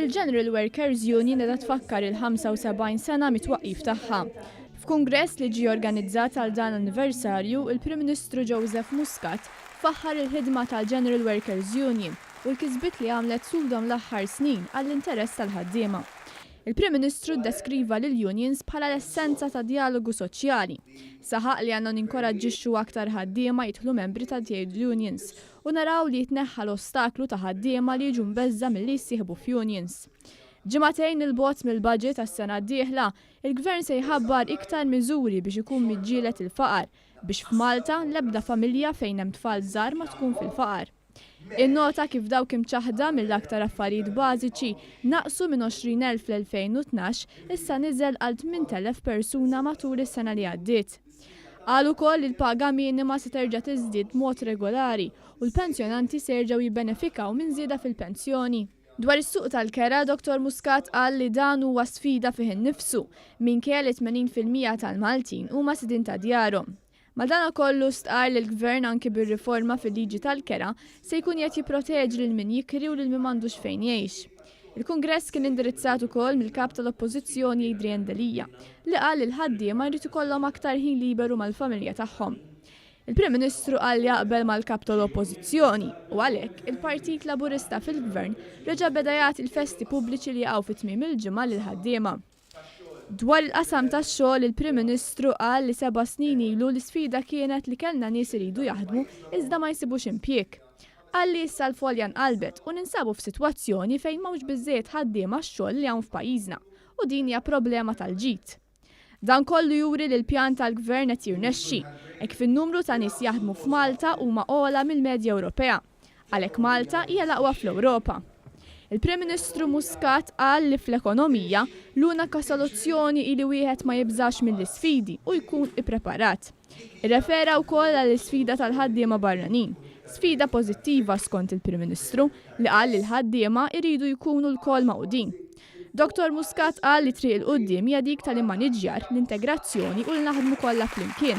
Il-General Workers Union qiegħda tfakkar il-75 sena mit-twaqqif tagħha. F'kungress li ġie organizzat għal dan l-anniversarju, il-Prim Ministru Joseph Muscat faħħar il-ħidma tal-General Workers Union u l-kisbiet li għamlet tul dawn l-aħħar snin għall-interess tal-ħaddiema. Il-Prim Ministru ddeskriva lill-unions bħala l-essenza ta' djalogu soċjali. Saħaq li għandna ninkoraġġixxu aktar ħaddiema jidħlu membri ta' trade unions u naraw li jitneħħa l-ostaklu ta' ħaddiema li jiġu mbeżża' milli jissieħbu f'unions. Ġimagħtejn 'il bogħod mill-budget għas-sena d-dieħla, il-Gvern se jħabbar iktar miżuri biex ikun miġġieled il-faqar, biex f'Malta l-ebda familja fejn hemm tfal żgħar ma tkun fil-faqar. Innota kif dawk imċaħħda mill-aktar affarijiet bażiċi naqsu minn 20,000 fl-2012 issa niżel għal 8,000 persuna matul is-sena li għaddiet. Qal ukoll li l-paga minima se terġa' tiżdied b'mod regolari u l-pensjonanti se jerġgħu jibbenefikaw minn żieda fil-pensjoni. Dwar is-suq tal-kera, Dottor Muscat qal li dan huwa sfida fih innifsu, minkejja li 80% tal-Maltin huma sidien ta' djarhom. Madanakollu stqarr li l-Gvern anki bir-riforma fil-liġi tal-kera se jkun qiegħed jipproteġi lil min jikri u lil min m'għandux fejn jgħix. Il-Kungress kien indirizzat ukoll mill-Kap tal-Oppożizzjoni Adrian Delia, li qal li l-ħaddiema jrid ikollhom aktar ħin liberu mal-familja tagħhom. Il-Prim Ministru qal li jaqbel mal-Kap tal-Oppożizzjoni u għalhekk il-Partit Laburista fil-Gvern reġa' beda jagħti l-festi pubbliċi li jaqgħu fi tmiem il-ġimgħa lill-ħaddiema. Dwar il-qasam tax-xogħol, il-Prim Ministru qal li seba' snin ilu l-isfida kienet li kellna nies iridu jaħdmu iżda ma jsibux impjieg. Qal li issa l-folja nqalbet u ninsabu f'sitwazzjoni fejn m'hawnx biżżejjed ħaddiema għax-xogħol li hawn f'pajjiżna u din hija problema tal-ġid. Dan kollu juri li l-pjan tal-Gvern qed jirnexxi, hekk kif in-numru ta' nies jaħdmu f'Malta huma ogħla mill-medja Ewropea. Għalhekk Malta hija l-aqwa fl-Ewropa. Il-Prim Ministru Muscat qal li fl-ekonomija, l-unika soluzzjoni hi li wieħed ma jibżax mill-isfidi u jkun ippreparat. Irrefera wkoll għall-isfida tal-ħaddiema barranin, sfida pożittiva skont il-Prim Ministru, li qal li l-ħaddiema jridu jkunu lkoll magħqudin. Dottor Muscat qal li t-triq 'il quddiem hija dik tal-immaniġġjar, l-integrazzjoni u li naħdmu kollha flimkien.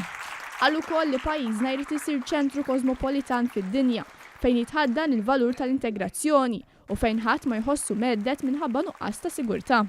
Qal ukoll li pajjiżna jrid isir ċentru kożmopolitan fid-dinja, fejn jitħaddan il-valur tal-integrazzjoni u fejn ħadd ma jħossu mhedded minħabba nuqqas ta' sigurtà.